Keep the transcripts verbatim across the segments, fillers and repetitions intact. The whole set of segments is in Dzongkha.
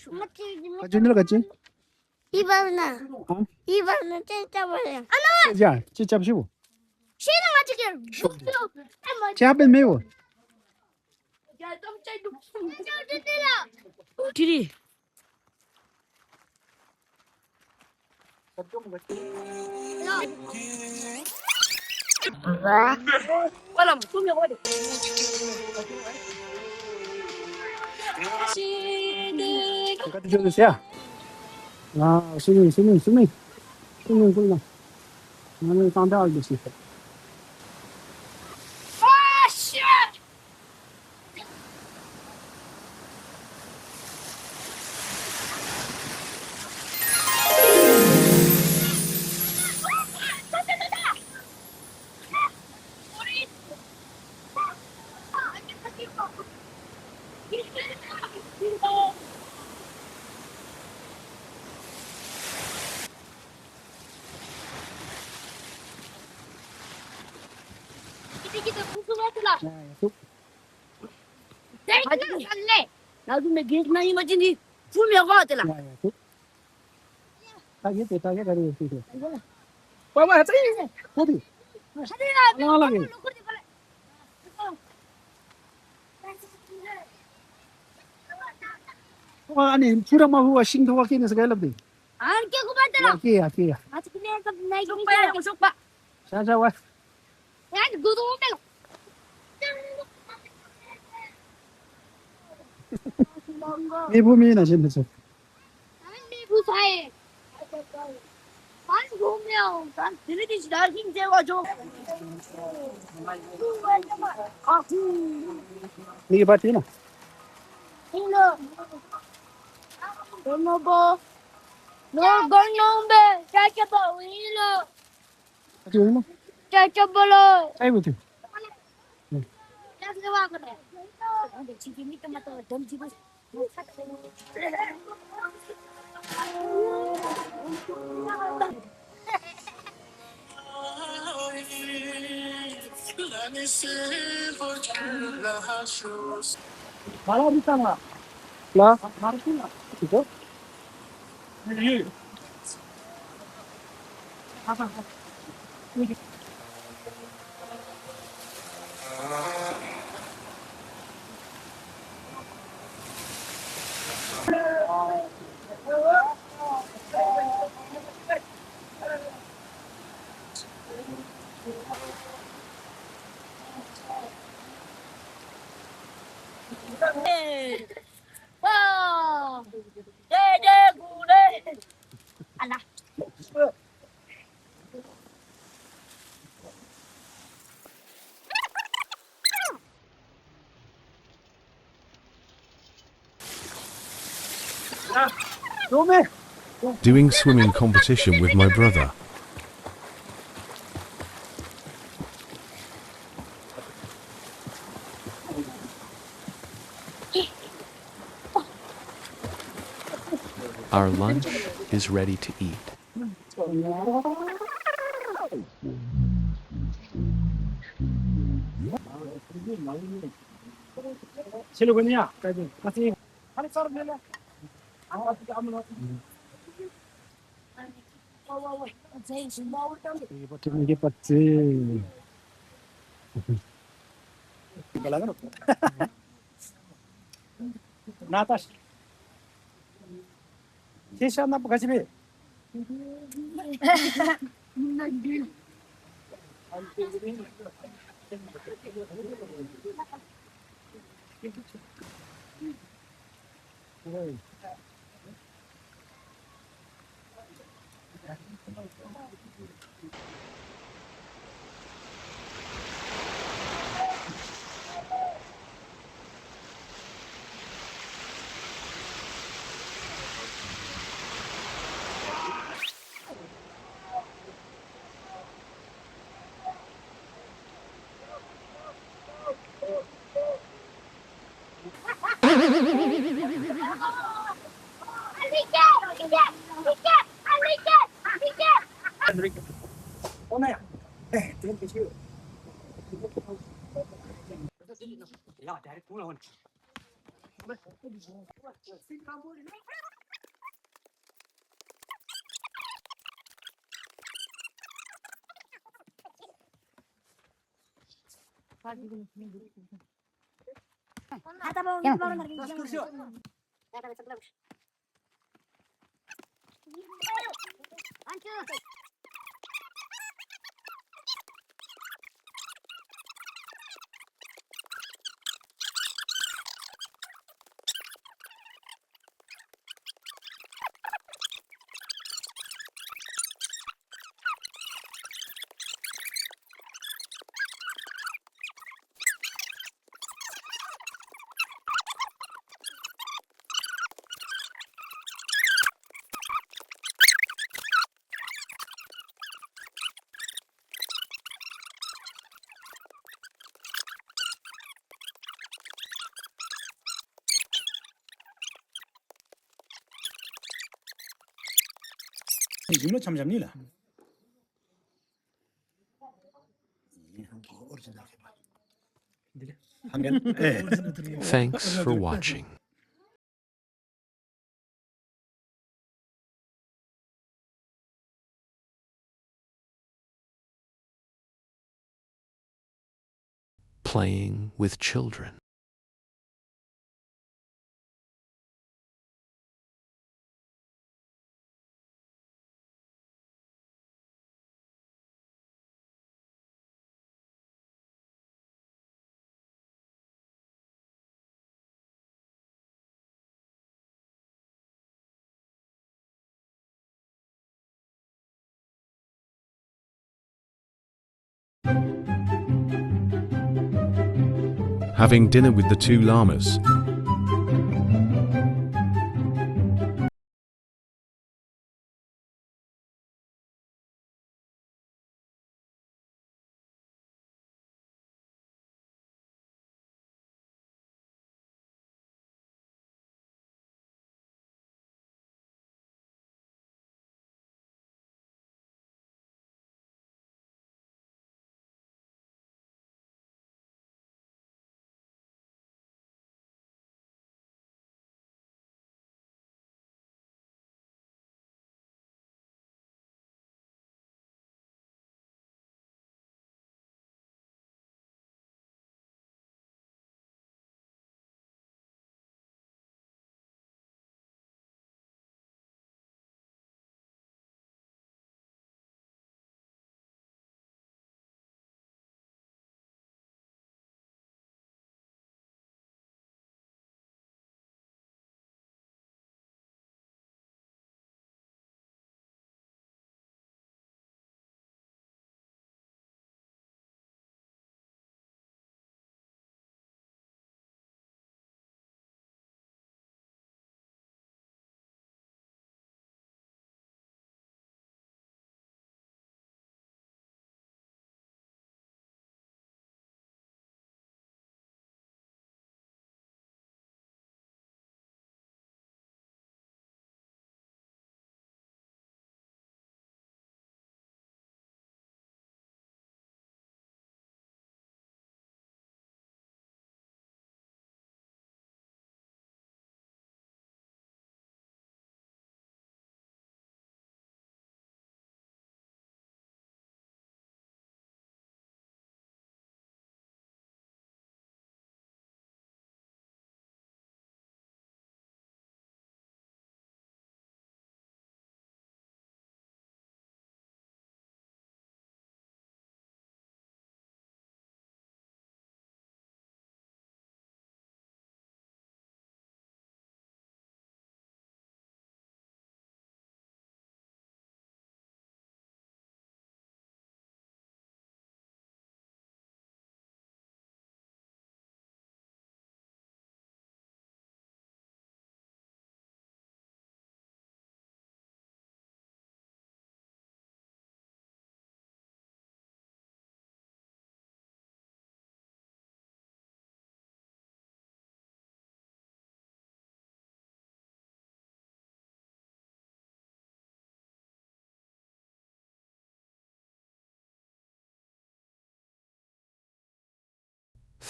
ག་ཅི་ནི་ལགས་ག་ཅི། ཨི་བར་ན། ཨ། ཨི་བར་ན་ཅི་ཅ་བ་ཡ། ཨ་ནོ། ཅི་ཅ་ཅི་ཅ་ཤི་བོ། ཤེས་ན་ང་ཅིག་གི། ཅི་ཧ་པེན་མེ་བོ། ཏི་རི། Got to do this, yeah. Ah, swimming, swimming, swimming. Swimming, swimming. Swimming, found out this is. Ah, shit! ཨ་ནི་ཕུ་ར་མ་ཕུ་བ་ཤིང་ཐོག་བ་སྐྱེས་ནི་ཟེར་ག་ལབ་དེ། ཨ་ནི་སྐྱེ་དགོས་པ་དེ་ལ། ཡ་སྐྱེ་ཡ་སྐྱེ་ཡ། ང་ཚོ་ཀུ་ལེ་ཀ་ནའི་ཀུ་ལེ་ཀ་ཤོག་པ། ཤ་ཤ་བ། ཡ་ནི་དགོས་དོ་མེད་ལ། མེ་ཕུ་མེ་ན་ཤེས་མི་ཚུགས། ཨ་ནི་མེ་ཕུ་ཚ་ཡེ། མི་གི་པ་ཏི་ན། ཨ་ཏི་ཡོད་ནོ། ཅ་ཅ་པ་ལོ། ཨ་ཏི་ཡོད་ནོ། ཅ་ཅ་པ་ལོ། ཨ་ཡོད་ཏེ། Doing swimming competition with my brother. Our lunch is ready to eat. ཡུམ་ལ་འཆམ་འཆམ་ནི་ལགས། Thanks for watching. Playing with children. Having dinner with the two lamas.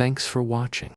Thanks for watching.